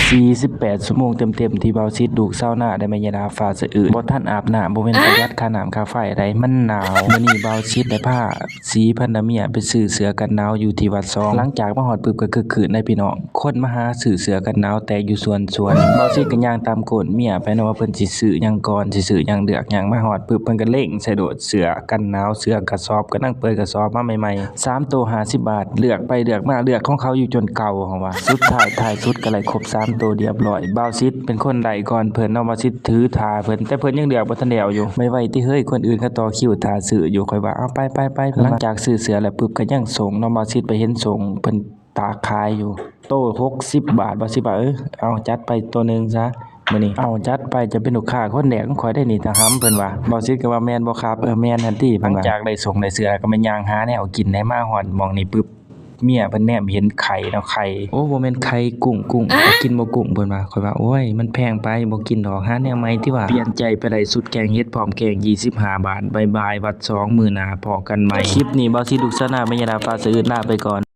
ສີ່ສິບແປດຊົ່ວໂມງເຕັມໆ ທີ່ບ່າວສິດລູກຊາວນາ ແລະ ແມ່ຍາດາຟ້າສະອືດ ບໍ່ທັນອາບນ້ຳ ບໍ່ແມ່ນປະຢັດຄ່ານ້ຳຄ່າໄຟໃດ ມັນໜາວ. ມື້ນີ້ບ່າວສິດໄດ້ພາສີພັນລະເມຍໄປຊື້ເສື້ອກັນໜາວຢູ່ທີ່ວັດຊອງ. ຫຼັງຈາກມາຮອດປຶບກໍຄຶກຄື້ນໃດ໋ພີ່ນ້ອງ ຄົນມາຫາຊື້ເສື້ອກັນໜາວແຕກຢູ່ສ່ວນສວນ. ບ່າວສິດກໍຍ່າງຕາມກົ້ນເມຍໄປເນາະ ວ່າເພິ່ນຊິຊື້ຫຍັງກ່ອນ ຊິຊື້ຫຍັງ ເລືອກຫຍັງ. ມາຮອດປຶບເພິ່ນກໍເລັງໃສ່ໂລດ ເສື້ອກັນໜາວ ເສື້ອກະສອບ ກຳລັງເປີດກະສອບມາໃໝ່ໆ ສາມໂຕຫ້າສິບບາດ ເລືອກໄປເລືອກມາ ເລືອກຂອງເຂົາຢູ່ຈົນເກົ່າ ເຮົາວ່າ. ສຸດທ້າຍ ທ້າຍສຸດກໍໄດ້ຄົບສາມໂຕຮຽບຮ້ອຍ. ບ່າວສິດເປັນຄົນໄດ້ກ່ອນເພິ່ນເນາະ ບ່າວສິດຖືຖ້າເພິ່ນ ແຕ່ເພິ່ນຍັງເລືອກບໍ່ທັນແລ້ວຢູ່. ໄວໆຕິເຮີ້ຍ ຄົນອື່ນເຂົາຕໍ່ຄິວຖ້າຊື້ຢູ່. ຂ້ອຍວ່າ ເອົາ ໄປໆໆ. ຫຼັງຈາກຊື້ເສື້ອແລ້ວປຶບ ກໍຍັງສົ່ງເນາະ ບ່າວສິດໄປເຫັນສົ່ງເພິ່ນຕາກຂາຍຢູ່ ໂຕຫົກສິບບາດ. ບ່າວສິດວ່າ ເອີ ເອົາ ຈັດໄປໂຕໜຶ່ງຊະ ມື້ນີ້. ເອົາ ຈັດໄປ ເຈົ້າເປັນລູກຄ້າຄົນແລກຂອງຂ້ອຍໄດ໋ນີ້ ຕາຫຳ ເພິ່ນວ່າ. ບ່າວສິດກໍວ່າ ແມ່ນບໍ່ຄັບ? ເອີ ແມ່ນຫັ້ນຕິ ເພິ່ນວ່າ. ຫຼັງຈາກໄດ້ສົ່ງໄດ້ເສື້ອແລ້ວ ກໍແມ່ນຍ່າງຫາແນວກິນ ໄດ້ມາຮອດໝ່ອງນີ້ປຶບ ເມຍເພິ່ນແນມເຫັນໄຂ່ເນາະ ໄຂ່. ໂອ້ ບໍ່ແມ່ນໄຂ່ກຸ້ງ ກຸ້ງ ກິນບໍ່ກຸ້ງ ເພິ່ນວ່າ. ຂ້ອຍວ່າ ໂອ້ຍ ມັນແພງໄປ ບໍ່ກິນດອກ ຫາແນວໃໝ່ຕິວ່າ. ປ່ຽນໃຈໄປໄດ້ຊຸດແກງເຫັດພ້ອມແກງ ຊາວຫ້າບາດ. ບາຍບາຍ ວັດຊອງ ມື້ໜ້າພໍ້ກັນໃໝ່. ຄລິບນີ້ບ່າວສິດລູກຊາວນາ ແມ່ຍາດາຟ້າສະອືດ ລາໄປກ່ອນ.